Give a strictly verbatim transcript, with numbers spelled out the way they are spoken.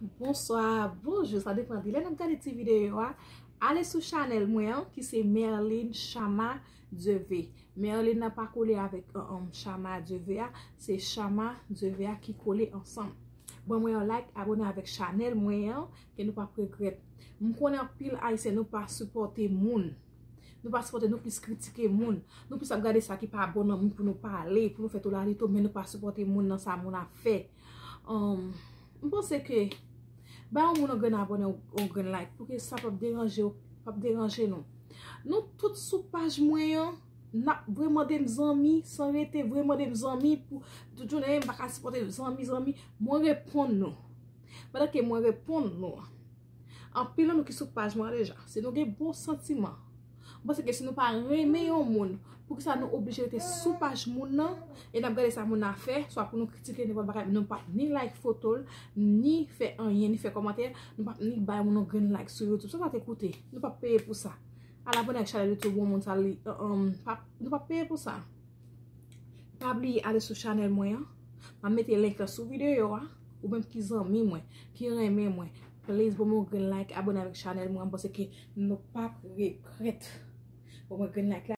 Bonswa, bonjou, sa depann de lè n ap gade ti videyo a. Ale sou chanèl mwen an ki se Merline Chama Dieuvé. Merline nan pa kole avèk um, Chama Dieuvé a, se Chama Dieuvé a ki kole ansanm. Ban mwen yon like, abòne avèk chanèl mwen an, ke nou p ap regrèt. M konnen anpil Ayisyen nou pa sipòte moun. Nou pa sipòte, nou plis kritike moun. Nou plis ap gade sa ki pa bon nan moun pou nou pale, pou nou fè tolalito, men nou pa sipòte moun nan sa moun ap fè. Um, m panse ke bay yon moun yon grenn abòne, yon grenn like, pou ke sa p ap deranje w, p ap deranje nou. Nou tout sou paj mwen an, n ap vre mande m zanmi, san rete vre mande m zanmi, pou tout jounen m pa ka sipòte zanmi, zanmi, mwen reponn nou. Pandan ke mwen reponn nou, anpil nan nou ki sou paj mwen an deja, si nou gen bon santiman, m panse ke si nou pa renmen yon moun, poukisa nou oblije rete sou paj moun nan e n ap gade sa moun nan fè, swa pou nou kritike nenpòt bagay, nou p ap ni like foto l, ni fè anyen, ni fè kòmantè, nou p ap ni bay moun yon grenn like sou YouTube. Sa sa te koute, nou p ap peye pou sa. Al abòne ak chanèl YouTube yon moun sa li, um, p ap- nou p ap peye pou sa. Pa bliye ale sou chanèl mwen an. M ap mete link lan sou videyo a. Ou menm ki zanmi mwen, ki renmen mwen, please ban m yon grenn like, abòne avèk chanèl mwen an, m panse ke nou p ap regrèt. Ban mwen grenn like la.